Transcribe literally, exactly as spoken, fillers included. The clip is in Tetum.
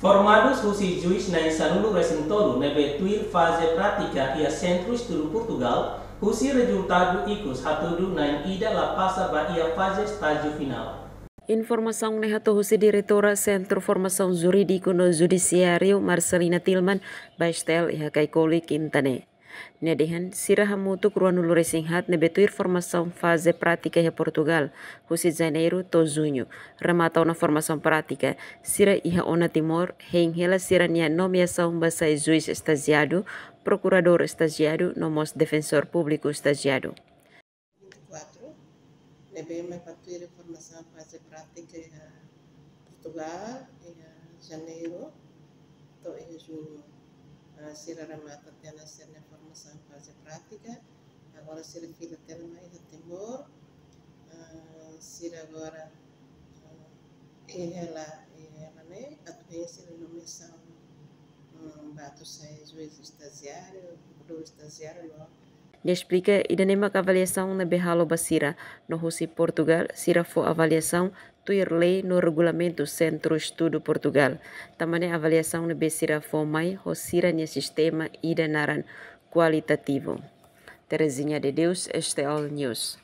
Formadus husi juís na'in sanulu-resin-tolu ne'ebé tuir faze prátika iha Sentru Estudu Portugal, husi rezultadu ikus hatudu na'in ida la pasa ba iha faze estájiu finál. Informasaun ne'e hato'o husi Diretora Sentru Formasaun Jurídiku no Judisiáriu, Marcelina Tilman, ba STL iha Caicoli, Kinta ne'e. Nia dehan, sira hamutuk ruanulu-resin-haat ne'ebé tuir formasaun faze prátika iha Portugal, husi Janeiru to'o Juñu. Remata ona formasaun prátika, sira iha ona Timor, hein hela sira-nia nomeasaun ba sai juís estajiadu, prokuradór estajiadu, no mós defensór públiku estajiadu. Vinte e quatro, ne'ebé mai para tuir formasaun faze prátika iha Portugal, iha Janeiru to'o iha Juñu. Ah, sira remata tiha ona sira-nia formasaun faze prátika. Agora sira fila tiha ona mai iha Timor. Ah, sira agora, ah, iha hela, iha hela ne'e, atu hein sira-nia nomeasaun, mm, ba atu sai juís estajiáriu, prokuradór estajiáriu, no. Nia esplika, ida-ne'e mak avaliasaun ne'ebé halo ba sira, no husi Portugal, sira fó avaliasaun tuir lei no regulamentu Sentru Estudu Portugal. Tanba ne'e avaliasaun ne'ebé sira fó mai ho sira-nia sistema ida naran kualitativu. Terezinha de Deus, STL News.